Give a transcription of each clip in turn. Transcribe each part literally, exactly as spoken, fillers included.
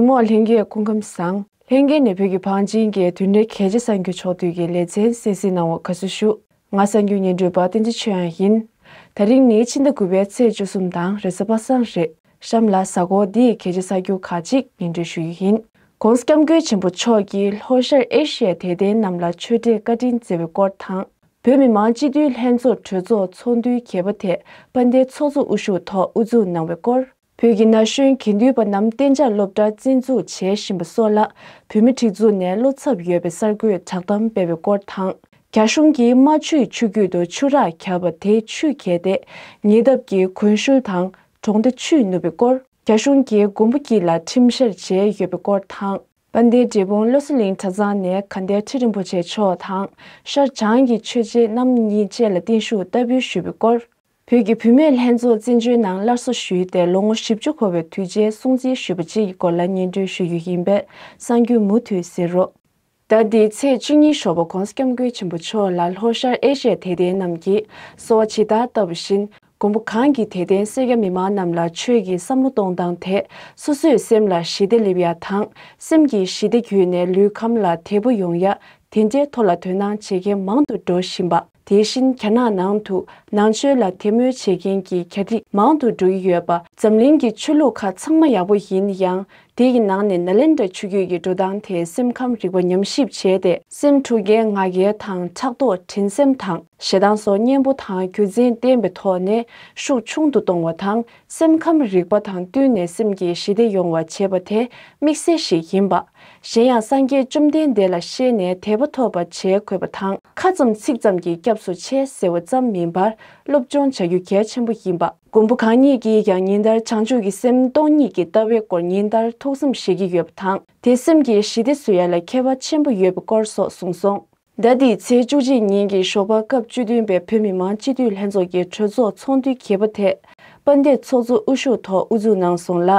གཟིགས་མོ་བ་ལྷན་རྒྱས་སྐུ་ཁམས་བཟང་། ལྷན་རྒྱས་ནས་བོད་ཀྱི་བང་ཆེན་གྱི་དུས་དྲན་གལ་ཆེ་གསར་འགྱུར་ཕྱོགས་བསྡུས་ཀྱི་ལེ་ཚན་གསན་གཟིགས་གནང་བར་དགའ་བསུ་ཞུ། ང་གསར་འགྱུར་སྙན་སྒྲོན་པ་བསྟན་འཛིན་ཆོས་དབྱངས་ཡིན། དེ་རིང་ནི་ཕྱི་ཟླ་དགུ་པའི་ཚེས་བཅུ་གསུམ་དང་རེས་གཟའ་པ་སངས་རེད། གཤམ་ལ་གཟའ་འཁོར་འདིའི་གལ་ཆེ་གསར་འགྱུར་ཁག་ཅིག་སྙན་སྒྲོན་ཞུ་རྒྱུ་ཡིན། ྋགོང་ས་ྋསྐྱབས་མགོན་ཆེན་པོ་མཆོག་གིས་ལྷོ་ཤར་ཨེ་ཤི་ཡའི་དད་ལྡན་རྣམས་ལ་ཆོས་འབྲེལ་བཀའ་དྲིན་བསྩལ་བའི་སྐོར་དང་། བོད་མི་མང་སྤྱི་འཐུས་ལྷན་ཚོགས་གྲོས་ཚོགས་ཚོགས་འདུའི་གྱད་པ་དེ་དཔལ་ལྡན་ཚོགས་གཙོ་དབུ་བཞུགས་ཐོག་དབུ་འཛུགས་གནང་བའི་སྐོར། བོད་ཀྱི་ན་གཞོན་དགེ་འདུན་པ་རྣམས་གཏན་འཇགས་སློབ་གྲྭ་རྩིས་འཛུགས་བྱེད་བཞིན་པ་སོགས་ལ་བོད་མི་སྒྲིག་འཛུགས་ནས་བློ་འཚབ་ཡོད་པའི་གསར་འགོད་བསྒྲགས་གཏམ་སྤེལ་བའི་སྐོར་དང་། རྒྱ་གཞུང་གིས་རྨ་ཆུའི་ཆུ་རྒྱུད་དུ་ཆུ་རགས་བརྒྱབ་པ་དེ་ཆུས་བརྒལ་ཏེ་ཉེ་འདབས་ཀྱི་གོན་ཤུལ་དང་གྲོང་སྡེ་ཆུས་ནུབ་པའི་སྐོར། རྒྱ་གཞུང་གིས་མགོན་པོ་སྐྱིད་ལ་ཁྲིམས་བཤེར་བྱས་ཡོད་པའི་སྐོར་དང་། དཔལ་ལྡན་འབྲས་སྤུངས་བློ་གསལ་གླིང་གྲྭ་ཚང་ནས་དགའ་ལྡན་ཁྲི་རིན་པོ་ཆེ་མཆོག་དང་ཤར་བྱང་གི་ཆོས་རྗེ་རྣམ་གཉིས་བཅས་ལ་བརྟན་བཞུགས་བསྟར་འབུལ་ཞུས་པའི་སྐོར། བོད་ཀྱི་བུད་མེད་ལྷན་ཚོགས་བཙན་བྱོལ་ནང་སླར་གསོ་ཞུས་ཏེ་ལོ་ངོ་བཞི་བཅུ་འཁོར་བའི་དུས་ཆེན་སྲུང་བརྩི་ཞུས་པ་བཅས་ཀྱི་སྐོར་ལ་སྙན་སྒྲོན་ཞུ་རྒྱུ་ཡིན་པས་གསར་འགྱུར་མུ་མཐུད་གཟིགས་རོགས། ཟླ་འདིའི་ཚེས་བཅུ་གཉིས་ཞོགས་པ་ྋགོང་ས་ྋསྐྱབས་མགོན་ཆེན་པོ་མཆོག་ལ་ལྷོ་ཤར་ཨེ་ཤི་ཡའི་དད་ལྡན་རྣམས་ཀྱིས་གསོལ་བ་ཇི་ལྟར་བཏབ་པ་བཞིན་མགོན་པོ་གང་གིས་དད་ལྡན་སེར་སྐྱ་མི་མང་རྣམས་ལ་ཆོས་ཀྱི་བསམ་བློ་གཏོང་སྟངས་དེ་སོ་སོའི་སེམས་ལ་ཞི་བདེ་སླེབས་ཡ་དང་སེམས་ཀྱི་ཞི་བདེ་བརྒྱུད་ནས་ལུས་ཁམས་ལ་བདེ་པོ་ཡོང་ཡ། དེ་འདྲའི་ཐོག་ལ་དོ་སྣང་བྱེད་མཁན་མང་དུ་འགྲོ་བཞིན་པ། དེ་བཞིན་རྒྱ་ནག་ནང་དུ་ནང་ཆོས་ལ་དད་མོས་བྱེད་མཁན་གྱི་གྱ་སྒྲིག་མང་དུ་འགྲོ་གི་ཡོད་པ། འཛམ་གླིང་གི་ཆོས་ལུགས་ཁག་ཚང་མ་ཡག་པོ་ཡིན་ཡང་། དེ་ཡི་ནང་ནས་ནཱ་ལེནྡྲ་ཆོས་བརྒྱུད་ཀྱི་འགྲོ་སྟངས་དེ་སེམས་ཁམས་རིག་པ་ཉམས་ཞིབ་བྱས་ཏེ། སེམས་འཁྲུག་རྐྱེན་ང་རྒྱལ་དང་ཕྲག་དོག་འགྲན་སེམས་དང་ཞེ་སྡང་སོགས་གཉེན་པོ་དང་རྒྱུ་མཚན་བསྟན་པའི་ཐོག་ནས་ཤུགས་ཆུང་དུ་གཏོང་བ་དང་། སེམས་ཁམས་རིག་པ་དང་བསྟུན་ནས་སེམས་ཀྱི་ཞི་བདེ་ཡོང་བ་བྱེད་པ་དེ་དམིགས་བསལ་ཞིག་ཡིན་པ། གཞན་ཡང་སངས་རྒྱས་བཅོམ་ལྡན་འདས་ལ་ཤེས་ནས་དད་པ་ཐོབ་པ་བྱེད་དགོས་པ་དང་། ཁ་ཙམ་ཚིག་ཙམ་གྱིས་སྐྱབས་སུ་མཆི་ཟེར་བ་ཙམ་མིན་པར་སློབ་སྦྱོང་བྱ་རྒྱུ་གལ་ཆེན་པོ་ཡིན་པ། མགོན་པོ་གང་ཉིད་ཀྱིས་ཀྱང་ཉིན་ལྟར་བྱང་ཆུབ་ཀྱི་སེམས་སྟོང་ཉིད་ཀྱི་ལྟ་བའི་སྐོར་ཉིན་ལྟར་ཐུགས་བསམ་བཞེས་ཀྱི་ཡོད་པ་དང་། དེས་སེམས་ཀྱི་ཞི་བདེ་བཟོ་ཡ་ལ་ཁྱད་པར་ཆེན་པོ་ཡོད་པའི་སྐོར་སོགས་གསུངས་སོང་། ཟླ་འདིའི་ཚེས་བཅུ་གཅིག་ཉིན་གྱི་ཞོགས་པ་སྐབས་བཅུ་བདུན་པའི་བོད་མི་མང་སྤྱི་འཐུས་ལྷན་ཚོགས་ཀྱི་གྲོས་ཚོགས་ཚོགས་འདུའི་གྱེས་པ་དེ་དཔལ་ལྡན་ཚོགས་གཙོ་དབུ་བཞུགས་ཐོག་དབུ་འཛུགས་གནང་སོང་ལ།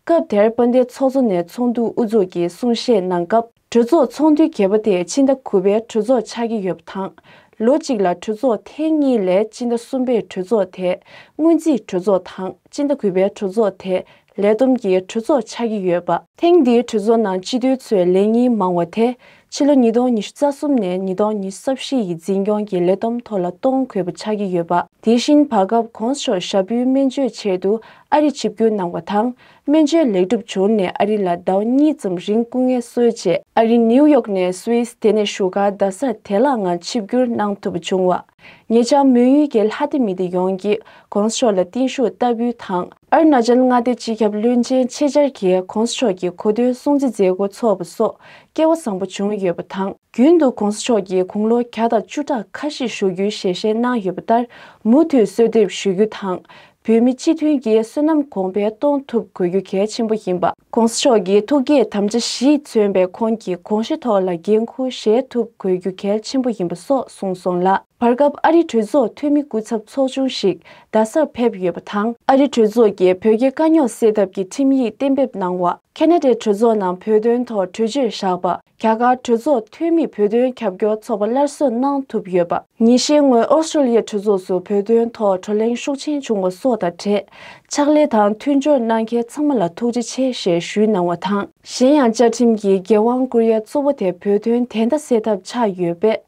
སྐབས་དེར་དཔལ་ལྡན་ཚོགས་གཙོ་ནས་ཚོགས་འདུ་དབུ་འཛུགས་ཀྱིས་གསུང་བཤད་གནང་སྐབས། གྲོས་ཚོགས་ཚོགས་འདུའི་གྱེས་པ་དེ་ཕྱི་ཟླ་དགུ་པའི་གྲོས་ཚོགས་ཆགས་ཀྱི་ཡོད་པ་དང་། ལོ་གཅིག་ལ་གྲོས་ཚོགས་ཐེངས་གཉིས་ལས་ཕྱི་ཟླ་གསུམ་པའི་གྲོས་ཚོགས་དེ་སྔོན་རྩིས་གྲོས་ཚོགས་དང་། ཕྱི་ཟླ་དགུ་པའི་གྲོས་ཚོགས་དེ་ལས་བསྡོམས་ཀྱི་གྲོས་ཚོགས་ཆགས་ཀྱི་ཡོད་པ། ཐེངས་འདིའི་གྲོས་ཚོགས་ནང་སྤྱི་འཐུས་ཚོའི་ལས་ཉིན་མང་བ་དེ་ཕྱི་ལོ་ཉིས་སྟོང་ཉི་ཤུ་རྩ་གསུམ་ནས་ཉིས་སྟོང་ཉི་ཤུ་རྩ་བཞི་ཡི་འཛིན་སྐྱོང་གི་ལས་བསྡོམས་ཐོག་ལ་གཏོང་དགོས་པ་ཆགས་ཀྱི་ཡོད་པ། དེ་བཞིན་བར་སྐབས་གོང་ས་མཆོག་ཞབས་བརྟན་སྨན་བཅོས་ཆེད་དུ་ཨ་རི་ཆིབས་བསྒྱུར་གནང་བ་དང་། སྨན་བཅོས་ལེགས་གྲུབ་བྱུང་ནས་ཨ་རི་ལ་ཟླ་བ་གཉིས་ཙམ་རིང་སྐུ་ངལ་གསོས་རྗེས། ཨ་རི་ནིའུ་ཡོག་ནས་སུད་སི། དེ་ནས་བཞུགས་སྒར་རྡ་སར་བདེ་བླག་ངང་ཆིབས་བསྒྱུར་གནང་ཐུབ་པ་བྱུང་བ། ཉེ་ཆར་མོན་ཡུལ་གྱི་ལྷ་སྡེ་མི་སྡེ་ཡོངས་ཀྱིས་གོང་ས་མཆོག་ལ་བརྟན་བཞུགས་བསྟར་འབུལ་དང་། ཨ་རུ་ན་ཅལ་མངའ་སྡེ་སྤྱི་ཁྱབ་བློན་ཆེན་ཆེད་བཅར་གྱིས་གོང་ས་མཆོག་གི་གོ་སྟོན་སྲུང་བརྩི་མཛད་སྒོ་ཚོགས་པ་སོགས་སྐལ་བ་བཟང་པོ་བྱུང་ཡོད་པ་དང་། རྒྱུན་དུ་གོང་ས་མཆོག་གིས་དགུང་ལོ་བརྒྱ་དང་བཅུ་ཕྲག་ཁ་ཤས་བཞུགས་རྒྱུའི་ཞལ་བཞེས་གནང་ཡོད་པ་ལྟར། མུ་མཐུད་གསོལ་འདེབས་ཞུ་རྒྱུ་དང་། བོད་མི་སྤྱི་མཐུན་གྱི་བསོད་ནམས་གོང་འཕེལ་གཏོང་ཐུབ་དགོས་རྒྱུ་གལ་ཆེན་པོ་ཡིན་པ། གོང་ས་མཆོག་གི་ཐུགས་བསྐྱེད་དམ་བཅའ་བཞིས་མཚོན་པའི་ཁོང་གི་དགོངས་གཞི་ཐོག་ལ་འགན་འཁུར་བཞེས་ཐུབ་དགོས་རྒྱུ་གལ་ཆེན་པོ་ཡིན་པ་སོགས་གསུངས་སོང་ལ། བར་སྐབས་ཨ་རི་གྲོས་ཚོགས་འཐུས་མི་སྐུ་ཚབ་ཚོགས་ཆུང་ཞིག་རྡ་སར་ཕེབས་ཡོད་པ་དང་། ཨ་རི་གྲོས་ཚོགས་ཀྱིས་བོད་རྒྱའི་དཀའ་རྙོག་སེལ་ཐབས་ཀྱི་ཁྲིམས་ཡིག་གཏན་འབེབས་གནང་བ། ཁེ་ན་ཌའི་གྲོས་ཚོགས་ནང་བོད་དོན་ཐོག་གྲོས་ཆོད་བཞག་པ། རྒྱ་གར་གྲོས་ཚོགས་འཐུས་མིས་བོད་དོན་རྒྱབ་སྐྱོར་ཚོགས་པ་སླར་གསོ་གནང་ཐུབ་ཡོད་པ། ཉིན་ཤས་སྔོན་ཨོ་སི་ཀྲོ་ལི་ཡའི་གྲོས་ཚོགས་སུ་བོད་དོན་ཐོག་བགྲོ་གླེང་ཤུགས་ཆེན་བྱུང་བ་སོགས་དང་འབྲེལ། ཕྱག་ལས་དང་མཐུན་སྦྱོར་གནང་མཁན་ཚང་མ་ལ་ཐུགས་རྗེ་ཆེ་ཞེས་ཞུས་གནང་བ་དང་། གཞན་ཡང་བཅའ་ཁྲིམས་ཀྱི་འགན་དབང་བསྐུར་ཡ་གཙོ་བོ་དེ་བོད་དོན་བདེན་མཐའ་གསལ་ཐབས་ཆགས་ཡོད་པས།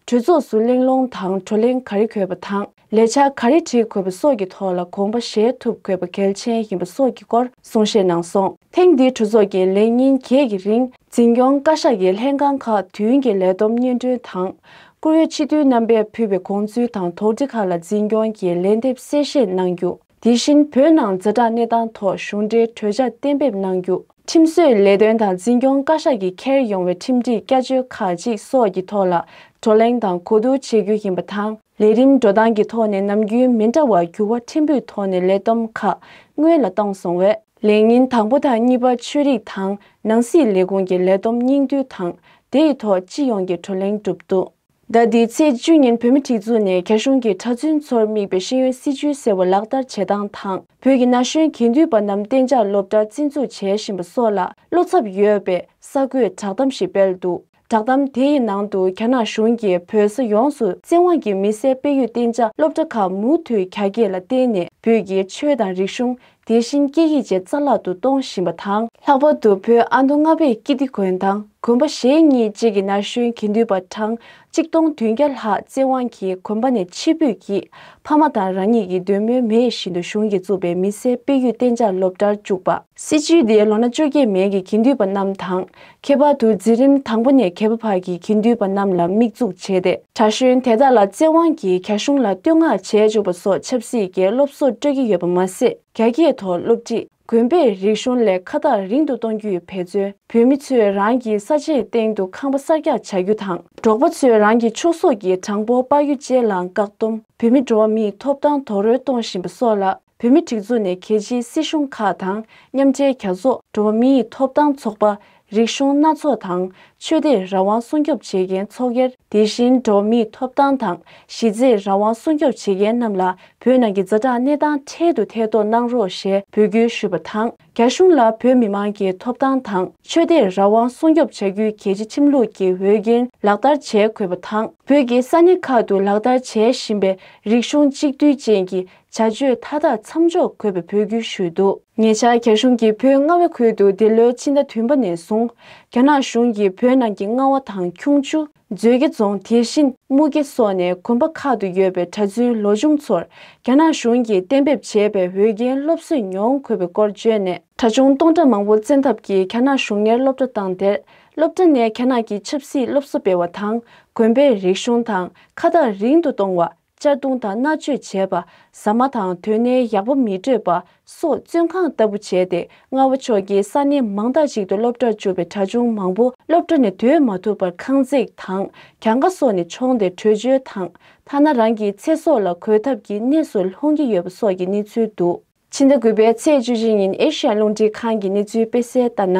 གྲོས་ཚོགས་སུ་གླེང་སློང་དང་བགྲོ་གླེང་ག་རེ་དགོས་པ་དང་། ལས་འཆར་ག་རེ་སྒྲིག་དགོས་པ་སོགས་ཀྱི་ཐོག་ལ་དགོངས་པ་བཞེས་ཐུབ་དགོས་པ་གལ་ཆེན་ཡིན་པ་སོགས་ཀྱི་སྐོར་གསུང་བཤད་གནང་སོང་། ཐེངས་འདིའི་གྲོས་ཚོགས་ཀྱི་ལས་ཉིན་བརྒྱད་ཀྱི་རིང་། འཛིན་སྐྱོང་བཀའ་ཤག་གི་ལྷན་ཁང་ཁག་བདུན་གྱི་ལས་བསྡོམས་སྙན་སྒྲོན་དང་། བཀུར་འོས་སྤྱི་འཐུས་རྣམ་པས་ཕུལ་བའི་དགོངས་ཚུལ་དང་དོགས་འདྲི་ཁག་ལ་འཛིན་སྐྱོང་གིས་ལན་འདེབས་གསལ་བཤད་གནང་རྒྱུ། དེ་བཞིན་བོད་ནང་ཛ་དྲག་གནས་སྟངས་ཐོག་གཞུང་འབྲེལ་གྲོས་འཆར་གཏན་འབེབས་གནང་རྒྱུ། ཁྲིམས་བཟོའི་ལས་དོན་དང་འཛིན་སྐྱོང་བཀའ་ཤག་གིས་འཁྱེར་ཡོང་བའི་ཁྲིམས་སྒྲིག་བསྐྱར་བཅོས་ཁག་ཅིག་སོགས་ཀྱི་ཐོག་ལ་བགྲོ་གླེང་དང་གོ་བསྡུར་བྱེད་རྒྱུ་ཡིན་པ་དང་། ལས་རིམ་འགྲོ་སྟངས་ཀྱི་ཐོག་ནས་ནམ་རྒྱུན་མི་འདྲ་བར་འགྱུར་བ་ཕྲན་བུའི་ཐོག་ནས་ལས་བསྡོམས་ཁག་སྔོན་ལ་བཏང་སོང་བས། ལས་ཉིན་དང་པོ་དང་གཉིས་པར་ཆོས་རིག་དང་ནང་སྲིད་ལས་ཁུངས་ཀྱི་ལས་བསྡོམས་སྙིང་བསྡུས་དང་། དེ་ཡི་ཐོག་སྤྱི་ཡོངས་ཀྱི་བགྲོ་གླེང་གྲུབ་འདུག་ཟླ་འདིའི་ཚེས་བཅུ་ཉིན་བོད་མི་སྒྲིག་འཛུགས་ནས་རྒྱ་གཞུང་གི་གྲྭ་བཙུན་ཚོར་དམིགས་པའི་ཤེས་ཡོན་སྲིད་བྱུས་ཟེར་བ་ལག་བསྟར་བྱེད་སྟངས་དང་། བོད་ཀྱི་ན་གཞོན་དགེ་འདུན་པ་རྣམས་གཏན་འཇགས་སློབ་གྲྭར་རྩིས་འཛུགས་བྱེད་བཞིན་པ་སོགས་ལ་བློ་འཚབ་ཡོད་པའི་གསར་འགོད་བསྒྲགས་གཏམ་ཞིག་སྤེལ་འདུག་བསྒྲགས་གཏམ་དེ་ཡི་ནང་དུ་རྒྱ་ནག་གཞུང་གིས་བོད་ས་ཡོངས་སུ་བཙན་དབང་གིས་མི་སེར་སྤེལ་ཡུལ་གཏན་འཇགས་སློབ་གྲྭ་ཁག་མུ་མཐུད་རྒྱ་སྐྱེད་ལ་བརྟེན་ནས་བོད་ཀྱི་ཆོས་དང་རིག་གཞུང་། དེ་བཞིན་སྐད་ཡིག་བཅས་རྩ་བརླག་ཏུ་གཏོང་བཞིན་པ་དང་། ལྷག་པར་དུ་བོད་ཨ་མདོ་རྔ་བས་ཀིརྟི་དགོན་དང་དགོན་པ་གཞན་གཉིས་བཅས་ཀྱི་ན་གཞོན་དགེ་འདུན་པ་གྲངས་གཅིག་སྟོང་བདུན་བརྒྱ་ལྷག་བཙན་དབང་གིས་དགོན་པ་ནས་ཕྱིར་འབུད་ཀྱིས་ཕ་མ་དང་རང་ཉིད་ཀྱི་འདོད་མོས་མེད་བཞིན་དུ་གཞུང་གིས་བཙུགས་པའི་མི་སེར་སྤེལ་ཡུལ་གཏན་འཇགས་སློབ་གྲྭར་བཅུག་པ། སྲིད་བྱུས་དེ་ལོ་ན་བཅོ་བརྒྱད་མན་གྱི་དགེ་འདུན་པ་རྣམས་དང་། ཁྱད་པར་དུ་འཛིན་རིམ་དང་པོ་ནས་བརྒྱད་པ་བར་གྱི་དགེ་འདུན་པ་རྣམས་ལ་དམིགས་འཛུགས་བྱས་ཏེ། གྲྭ་གཞོན་དེ་དག་ལ་བཙན་དབང་གིས་རྒྱ་གཞུང་ལ་བསྟོད་བསྔགས་བྱས་བཅུག་པ་སོགས་ཆབ་སྲིད་ཀྱི་སློབ་གསོ་སྤྲོད་ཀྱི་ཡོད་པ་མ་ཟད། རྒྱ་སྐད་ཐོག་སློབ་ཁྲིད། དགོན་པས་རིག་གཞུང་ལས་ཁ་བཏགས་རིང་དུ་གཏོང་རྒྱུའི་འབད་བརྩོན། བོད་མི་ཚོས་རང་གི་ས་ཆའི་སྟེང་དུ་ཁང་པ་གསར་རྒྱག་བྱ་རྒྱུ་དང་། འབྲོག་པ་ཚོས་རང་གི་ཕྱུགས་ཟོག་གི་གྲངས་འབོར་སྤར་རྒྱུ་བཅས་ལའང་བཀག་སྡོམ། བོད་མི་འགྲོ་བ་མིའི་ཐོབ་ཐང་རྡོག་རོལ་གཏོང་བཞིན་པ་སོགས་ལ། བོད་མིའི་སྒྲིག་འཛུགས་ནས་རྒྱལ་སྤྱིའི་སྲིད་གཞུང་ཁག་དང་། མཉམ་འབྲེལ་རྒྱལ་ཚོགས། འགྲོ་བ་མིའི་ཐོབ་ཐང་ཚོགས་པ། རིག་གཞུང་སྣ་ཚོགས་དང་། ཆོས་དད་རང་དབང་སྲུང་སྐྱོབ་བྱེད་མཁན་ཚོགས་སྒེར། དེ་བཞིན་འགྲོ་བ་མིའི་ཐོབ་ཐང་དང་། གཞི་རྩའི་རང་དབང་སྲུང་སྐྱོབ་བྱེད་མཁན་རྣམས་ལ། བོད་ནང་གི་ཛ་དྲག་གནས་སྟངས་འཕྲལ་དུ་ཐེ་གཏོགས་གནང་རོགས་ཞེས་འབོད་སྐུལ་ཞུས་པ་དང་། རྒྱ་གཞུང་ལ་བོད་མི་མང་གི་ཐོབ་ཐང་དང་། ཆོས་དད་རང་དབང་སྲུང་སྐྱོབ་བྱ་རྒྱུའི་རྒྱལ་སྤྱིའི་ཁྲིམས་ལུགས་ཀྱི་འོས་འགན་ལག་བསྟར་བྱེད་དགོས་པ་དང་། བོད་ཀྱི་ས་གནས་ཁག་ཏུ་ལག་བསྟར་བྱེད་བཞིན་པའི་རིག་གཞུང་གཅིག་བསྡུས་ཅན་གྱི་བྱ་སྤྱོད་མཐའ་དག་མཚམས་འཇོག་དགོས་པའི་འབོད་སྐུལ་ཞུས་འདུག་ཉེ་ཆར་རྒྱ་གཞུང་གིས་བོད་རྔ་བའི་ཁུལ་དུ་འདི་ལོའི་ཕྱི་ཟླ་བདུན་པ་ནས་བཟུང་། རྒྱ་ནག་གཞུང་གིས་བོད་ནང་གི་རྔ་བ་དང་ཁྱུང་ཆུ། མཛོད་དགེ་རྫོང་། དེ་བཞིན་སྨུག་སྐྱེ་སོགས་ནས་དགོན་པ་ཁག་ཏུ་ཡོད་པའི་གྲྭ་བཙུན་ལོ་ཆུང་ཚོར་རྒྱ་ནག་གཞུང་གིས་གཏན་འབེབས་བྱས་པའི་འོས་འགན་སློབ་གསོས་མྱོང་དགོས་པའི་སྐོར་བརྗོད་ནས། གྲྭ་ཆུང་སྟོང་ཕྲག་མང་པོ་བཙན་ཐབས་ཀྱིས་རྒྱ་ནག་གཞུང་གཉེར་སློབ་གྲྭ་བཏང་སྟེ། སློབ་གྲྭ་ནས་རྒྱ་ནག་གི་ཆབ་སྲིད་སློབ་གསོ་སྤེལ་བ་དང་། དགོན་པའི་རིག་གཞུང་དང་ཁ་བཏགས་རིང་དུ་གཏོང་བ། གཅར་རྡུང་དང་མནར་གཅོད་བྱས་པ། ཟ་མ་དང་དོན་གནས་ཡག་པོ་མི་སྤྲོད་པ་སོགས་བཙོན་ཁང་ལྟ་བུ་བྱས་ཏེ། རྔ་བ་ཕྱོགས་ཀྱི་ས་གནས་མང་དག་ཅིག་ཏུ་སློབ་གྲྭར་འཇུག་པའི་གྲྭ་ཆུང་མང་པོ་སློབ་གྲྭ་ནས་སྡོད་མ་ཐུབ་པར་ཁང་བརྩེགས་དང་གྱང་ཁ་སོགས་ནས་མཆོངས་ཏེ་བྲོས་བྱོལ་དང་། ཐ་ན་རང་གི་ཚེ་སྲོག་ལ་འགོད་ཐབས་ཀྱི་གནས་སུ་ལྷུང་གི་ཡོད་པ་སོགས་ཀྱི་གནས་ཚུལ་འདུག་ཕྱི་ཟླ་དགུ་པའི་ཚེས་བཅུ་གཅིག་ཉིན་ཨེ་ཤི་ཡ་རླུང་འཕྲིན་ཁང་གིས་གནས་ཚུལ་སྤེལ་གསལ་ལྟར་ན།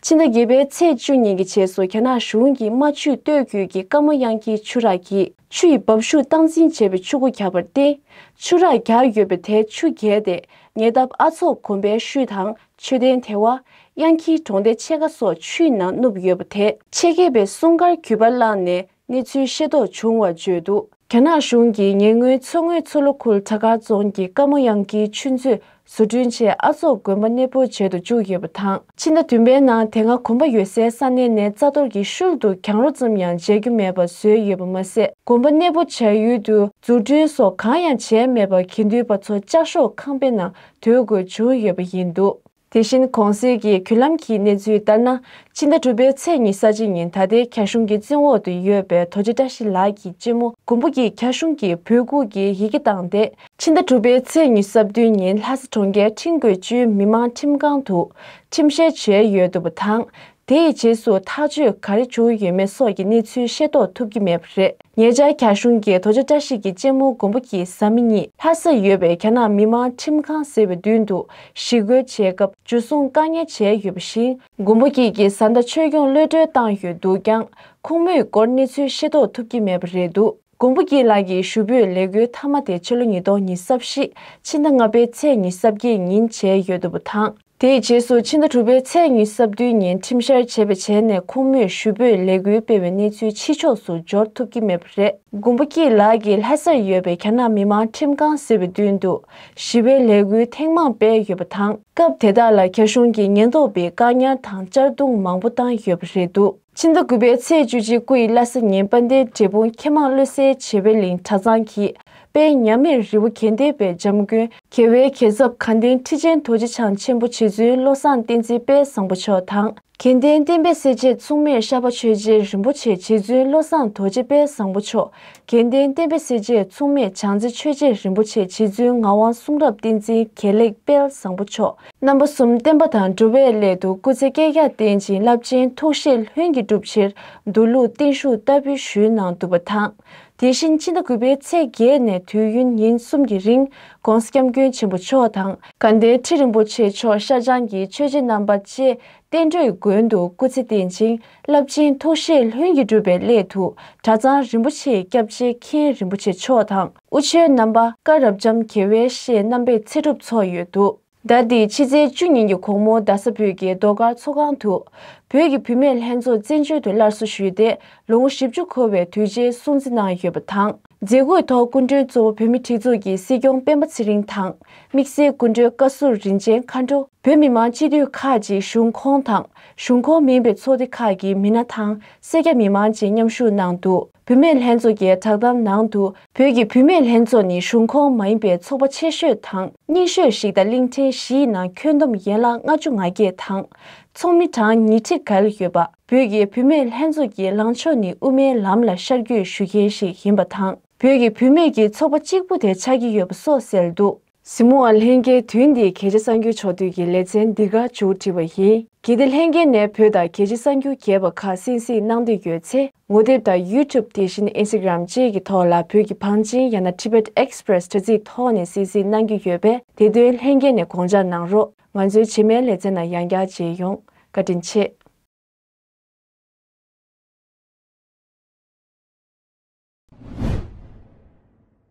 ཕྱི་ཟླ་བརྒྱད་པའི་ཚེས་བཅུ་ཉིན་གྱི་རྗེས་སུ་རྒྱ་ནག་གཞུང་གིས་རྨ་ཆུའི་སྟོད་རྒྱུད་ཀྱི་ཀ་མོ་དབྱང་ཁྱིའི་ཆུ་རགས་ཀྱི་ཆུ་ཡི་འབབ་ཤུགས་སྟངས་འཛིན་བྱེད་པའི་ཆུ་མགོ་བརྒྱབ་པར་བརྟེན། ཆུ་རགས་བརྒྱབ་ཡོད་པའི་དེ་ཆུ་རྒྱས་ཏེ། ཉེ་འདབས་ཨ་ཚོགས་དགོན་པའི་ཤུལ་དང་མཆོད་རྟེན་དེ་བ། དབྱང་ཁྱིའི་གྲོང་སྡེ་ཕྱེད་ཀ་སོགས་ཆུའི་ནང་བསྣུབས་ཡོད་པ་དེ་ཆེད་མཁས་པའི་སྲུང་སྐར་གུས་པར་བླངས་ནས། གནས་ཚུལ་ཤེས་རྟོགས་བྱུང་བར་བརྗོད་འདུག་རྒྱ་ནག་གཞུང་གིས་ཉེ་སྔོན་མཚོ་སྔོན་མཚོ་ལྷོ་ཁུལ་བྲག་དཀར་རྫོང་གི་ཀ་མོ་དབྱང་ཁྱིའི་ཆུ་མཛོད་བཟོ་སྐྲུན་ཆེད་ཨ་ཚོགས་དགོན་པ་གནས་སྤོ་བྱེད་དུ་བཅུག་ཡོད་པ་དང་། ཕྱི་ཟླ་བདུན་པའི་ནང་དེ་སྔ་དགོན་པ་ཡོད་སའི་ས་གནས་ནས་རྩ་གཏོར་གྱི་ཤུལ་དུ་གྱང་རོ་ཙམ་ཡང་མཇལ་རྒྱུ་མེད་པར་བཟོས་ཡོད་པ་མ་ཟད། དགོན་པ་གནས་སྤོ་བྱ་ཡུལ་དུ་འཛུགས་སྐྲུན་སོགས་གང་ཡང་བྱས་མེད་པར་དགེ་འདུན་པ་ཚོ་ལྕགས་ཤོག་ཁང་པའི་ནང་སྡོད་དགོས་བྱུང་ཡོད་པ་ཡིན་འདུག་དེ་བཞིན་གོང་གསལ་གྱི་བརྒྱུད་ལམ་གྱི་གནས་ཚུལ་ལྟར་ན། ཕྱི་ཟླ་དྲུག་པའི་ཚེས་ཉི་ཤུ་རྩ་གཅིག་ཉིན་ད་ལྟའི་རྒྱ་གཞུང་གི་བཙོན་འོག་ཏུ་ཡོད་པའི་རྡོ་རྗེ་བཀྲ་ཤིས་ལགས་ཀྱི་གཅེན་མོ་མགོན་པོ་སྐྱིད་རྒྱ་གཞུང་གིས་འབོད་འགུག་གི་ཡི་གེ་བཏང་སྟེ། ཕྱི་ཟླ་དྲུག་པའི་ཚེས་ཉི་ཤུ་རྩ་བདུན་ཉིན་ལྷ་ས་གྲོང་ཁྱེར་ཁྲིན་ཀོས་ཅུའི་མི་མང་ཁྲིམས་ཁང་དུ་ཁྲིམས་བཤེར་བྱས་ཡོད་འདུག་པ་དང་། དེ་ཡི་རྗེས་སུ་ཐག་གཅོད་ག་རེ་བྱུང་ཡོད་མེད་སོགས་ཀྱི་གནས་ཚུལ་ཤེས་རྟོགས་ཐུབ་ཀྱི་མེད་པ་རེད། ཉེ་ཆར་རྒྱ་གཞུང་གིས་རྡོ་རྗེ་བཀྲ་ཤིས་ཀྱི་གཅེན་མོ་མགོན་པོ་སྐྱིད་བཟའ་མི་གཉིས་ལྷ་སར་ཡོད་པའི་རྒྱ་ནག་མི་དམངས་ཁྲིམས་ཁང་ཟེར་བའི་མདུན་དུ་ཞི་རྒོལ་བྱེད་སྐབས་འཇུ་བཟུང་བཀག་ཉར་བྱས་ཡོད་པ་བཞིན། མགོན་པོ་སྐྱིད་ཀྱི་བཟའ་ཟླ་ཆོས་སྐྱོང་གློད་གྲོལ་བཏང་ཡོད་འདུག་ཀྱང་། ཁོང་མོའི་སྐོར་གནས་ཚུལ་ཤེས་རྟོགས་ཐུབ་ཀྱི་མེད་པ་རེད་འདུག་མགོན་པོ་སྐྱིད་ལགས་ཀྱི་ཞུ་འབོད་ལས་འགུལ་མཐའ་མ་དེ་ཕྱི་ལོ་ཉིས་སྟོང་ཉི་ཤུ་རྩ་བཞི་ཕྱི་ཟླ་ལྔ་པའི་ཚེས་ཉི་ཤུ་རྩ་བརྒྱད་ཉིན་བྱས་ཡོད་འདུག་པ་དང་། དེའི་རྗེས་སུ་ཕྱི་ཟླ་དྲུག་པའི་ཚེས་ཉི་ཤུ་རྩ་བདུན་ཉིན་ཁྲིམས་བཤེར་བྱས་པའི་རྗེས་ནས་ཁོང་མོས་ཞུ་འབོད་ལས་འགུལ་སྤེལ་བའི་གནས་ཚུལ་ཕྱི་ཕྱོགས་སུ་འབྱོར་ཐུབ་ཀྱི་མེད་པ་རེད། མགོན་པོ་སྐྱིད་ལགས་ཀྱིས་ལྷ་སར་ཡོད་པའི་རྒྱ་ནག་མི་དམངས་ཁྲིམས་ཁང་ཟེར་བའི་མདུན་དུ་ཞི་བའི་ལས་འགུལ་ཐེངས་མང་སྤེལ་ཡོད་པ་དང་། སྐབས་དེ་དག་ལ་རྒྱ་གཞུང་གིས་ཉེན་རྟོག་པའི་བཀག་ཉར་དང་གཅར་རྡུང་མང་པོ་བཏང་ཡོད་པ་རེད་འདུག་ཕྱི་ཟླ་དགུ་པའི་ཚེས་བཅུ་གཅིག་སྐུ་ཡི་བླ་གཟའ་ཉིན་དཔལ་ལྡན་འབྲས་སྤུངས་མཁས་མང་བློ་གསལ་བྱེ་བའི་གླིང་གྲྭ་ཚང་གི་དཔལ་མཉམ་མེད་རི་བོ་དགེ་ལྡན་པའི་འཇམ་མགོན་རྒྱལ་བའི་རྒྱལ་ཚབ་དགའ་ལྡན་ཁྲི་ཆེན་རྡོ་རྗེ་འཆང་ཆེན་པོ་རྗེ་བཙུན་བློ་བཟང་བསྟན་འཛིན་དཔལ་བཟང་པོ་མཆོག་དང་། དགེ་ལྡན་བསྟན་པའི་སྲས་བཅས་མཚུངས་མེད་ཤར་པ་ཆོས་རྗེ་རིན་པོ་ཆེ་རྗེ་བཙུན་བློ་བཟང་རྡོ་རྗེ་དཔལ་བཟང་པོ་མཆོག་དགེ་ལྡན་བསྟན་པའི་སྲས་བཅས་མཚུངས་མེད་བྱང་རྩེ་ཆོས་རྗེ་རིན་པོ་ཆེ་རྗེ་བཙུན་ངག་དབང་གསུང་རབ་བསྟན་འཛིན་དགེ་ལེགས་དཔལ་བཟང་པོ་མཆོག་རྣམ་པ་གསུམ་བསྟན་པ་དང་འགྲོ་བའི་སླད་དུ་སྐུ་ཚེ་བསྐལ་བརྒྱར་བརྟན་ཅིང་རླབས་ཆེན་ཐུགས་བཞེད་ལྷུན་གྱིས་འགྲུབ་ཕྱིར་མདོ་ལུགས་བརྟན་བཞུགས་བསྟར་འབུལ་ཞུས་གནང་འདུག་པ་དང་། དེ་བཞིན་ཕྱི་ཟླ་དགུ་པའི་ཚེས་བརྒྱད་ནས་དུས་ཡུན་ཉིན་གསུམ་གྱི་རིང་༸གོང་ས་༸སྐྱབས་མགོན་ཆེན་པོ་མཆོག་དང་དགའ་ལྡན་ཁྲི་རིན་པོ་ཆེ་མཆོག་ཤར་བྱང་གི་ཆོས་རྗེ་རྣམ་པ་བཅས་བསྟན་འགྲོའི་མགོན་དུ་སྐུ་ཚེ་བརྟན་ཅིང་རླབས་ཆེན་ཐུགས་བཞེད་ལྷུན་གྱིས་འགྲུབ་པའི་སླད་དུ་གྲྭ་ཚང་རིན་པོ་ཆེའི་སྐྱབས་རྗེ་མཁན་རིན་པོ་ཆེ་མཆོག་དང་དབུ་ཆོའི་རྣམ་པ་བཀའ་རབ་འབྱམས་དགེ་བའི་བཤེས་རྣམ་པས་ཚེ་སྒྲུབ་འཚོགས་ཡོད་འདུག་ཟླ་འདིའི་ཕྱི་ཚེས་བཅུ་ཉིན་གྱི་དགོང་མོ་རྡ་ས་བོད་ཀྱི་ཟློས་གར་ཚོགས་ཁང་དུ། བོད་ཀྱི་བུད་མེད་ལྷན་ཚོགས་བཙན་བྱོལ་དུ་སླར་གསོ་ཞུས་ཏེ། ལོ་ངོ་བཞི་བཅུ་འཁོར་བའི་དུས་ཆེན་སྲུང་བརྩི་གནང་ཡོད་པ་དང་། མཛད་སྒོའི་ཐོག་སྐུ་མགྲོན་གཙོ་བོ་བོད་མིའི་སྒྲིག་འཛུགས་ཀྱི་སྲིད་སྐྱོང་སྤེན་པ་ཚེ་རིང་དང་། དམིགས་བསལ་སྐུ་མགྲོན་བཀའ་ཟུར་རིན་ཆེན་མཁའ་འགྲོ། བོད་མི་མང་སྤྱི་འཐུས་ཁག་ཅིག་གཞུང་ཁོངས་དང་། གཞུང་ཁོངས་མིན་པའི་ཚོགས་སྡེ་ཁག་གི་མི་སྣ་དང་། སེར་སྐྱ་མི་མང་བཅས་མཉམ་ཞུགས་གནང་འདུག་བུད་མེད་ལྷན་ཚོགས་ཀྱི་བསྒྲགས་གཏམ་ནང་དུ། བོད་ཀྱི་བུད་མེད་ལྷན་ཚོགས་ནི་གཞུང་ཁོངས་མ་ཡིན་པའི་ཚོགས་པ་ཆེ་ཤོས་དང་། རྙིང་ཤོས་ཤིག་དང་གླིང་ཕྲན་བཞིའི་ནང་ཁྱོན་བསྡོམས་ཡན་ལག་ལྔ་བཅུ་ང་བརྒྱད་དང་། ཚོགས་མི་གྲངས་ཉིས་ཁྲི་བརྒལ་ཡོད་པ། བོད་ཀྱི་བུད་མེད་ལྷན་ཚོགས་ཀྱི་ལངས་ཕྱོགས་ནི་དབུ་མའི་ལམ་ལ་ཤར་བསྐྱོད་ཞུ་མཁན་ཞིག་ཡིན་པ་དང་། བོད་ཀྱི་བུད་མེད་ཀྱི་ཚོགས་པ་གཅིག་པུ་དེ་ཆགས་ཀྱི་ཡོད་པ་སོགས་གསལ་འདུག་གཟིགས་མོ་བ་ལྷན་རྒྱས། དུས་འདིའི་གལ་ཆེ་གསར་འགྱུར་ཕྱོགས་བསྡུས་ཀྱི་ལེ་ཚན་འདི་ག་མཇུག་བསྒྲིལ་བ་ཡིན། གལ་ཏེ་ལྷན་རྒྱས་ནས་བོད་དང་གལ་ཆེ་གསར་འགྱུར་རྒྱས་པ་ཁག་གསན་གཟིགས་གནང་འདོད་ཡོད་ཚེ། ངོ་དེབ་དང་YouTube། དེ་བཞིན་Instagram་བཅས་ཀྱི་ཐོག་ལ་བོད་ཀྱི་བང་ཆེན་ཡང་ན་Tibet Express་དྲ་ཚིགས་ཐོག་ནས་གསན་གཟིགས་གནང་རྒྱུ་ཡོད་པས། དེ་དོན་ལྷན་རྒྱས་ནས་དགོངས་འཇགས་གནང་རོགས། ང་ཚོའི་རྗེས་མའི་ལེ་ཚན་ནང་ཡང་བསྐྱར་མཇལ་ཡོང་། བཀའ་དྲིན་ཆེ།